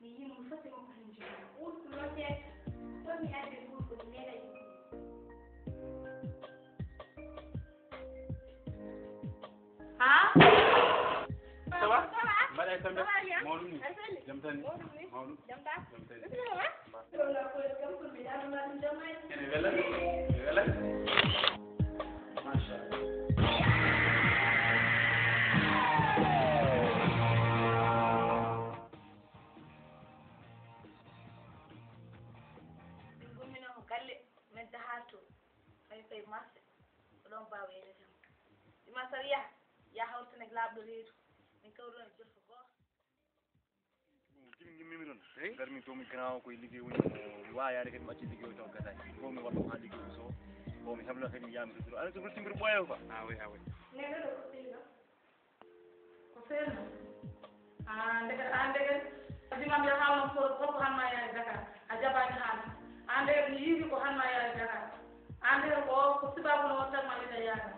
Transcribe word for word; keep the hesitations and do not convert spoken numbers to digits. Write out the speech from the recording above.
Mi yii mo foti mo ko heen jooni. Ustu noon seeɗa. Foti mi adde ɗum ko mi meeɗa yiide. Ha? Ça va? Mbaɗa e tampere? Ça va bien. Mawɗum ni? Aɗa selli? Jam tan ni? Mawɗum ni? Mawɗum. Jam tan? Jam tan ni? Bisimilla ma. Ene wela? Ene wela? Machallah. Min ngumminoo ko galle, min njahaa to. Min payi marché, ko ɗoon Baaba yeeyata min. Ɗi ma saw yaha, yaha hawritana e laaɓɗo reedu. Min kawri ɗoon e jolfo gooto. Jimi ngimmimi ɗoon. Eyi? Ngarmi to mi grand o koye liggey woni, mi waawaade kadi mi acci liggey o taw gasaani. Ko mi waɗa haa liggey o so, ko mi hebla kadi mi yaha mi retour. Aɗa so ruttimbiri ɓooya o quoi. Ah oui, ah oui. Neɗɗo ɗo ko sehil ɗo. Ko sehil ɗo. Ah, ndeke, ah, ndeke. Jimam yo haalno ko, ko, ko han ma yaade Dakar. A jaɓaani haalde. Ah, ndeke mi yiidi ko han ma yaade Dakar. Ah, ndeke ko, ko sibaabu no o tagma ida yaada.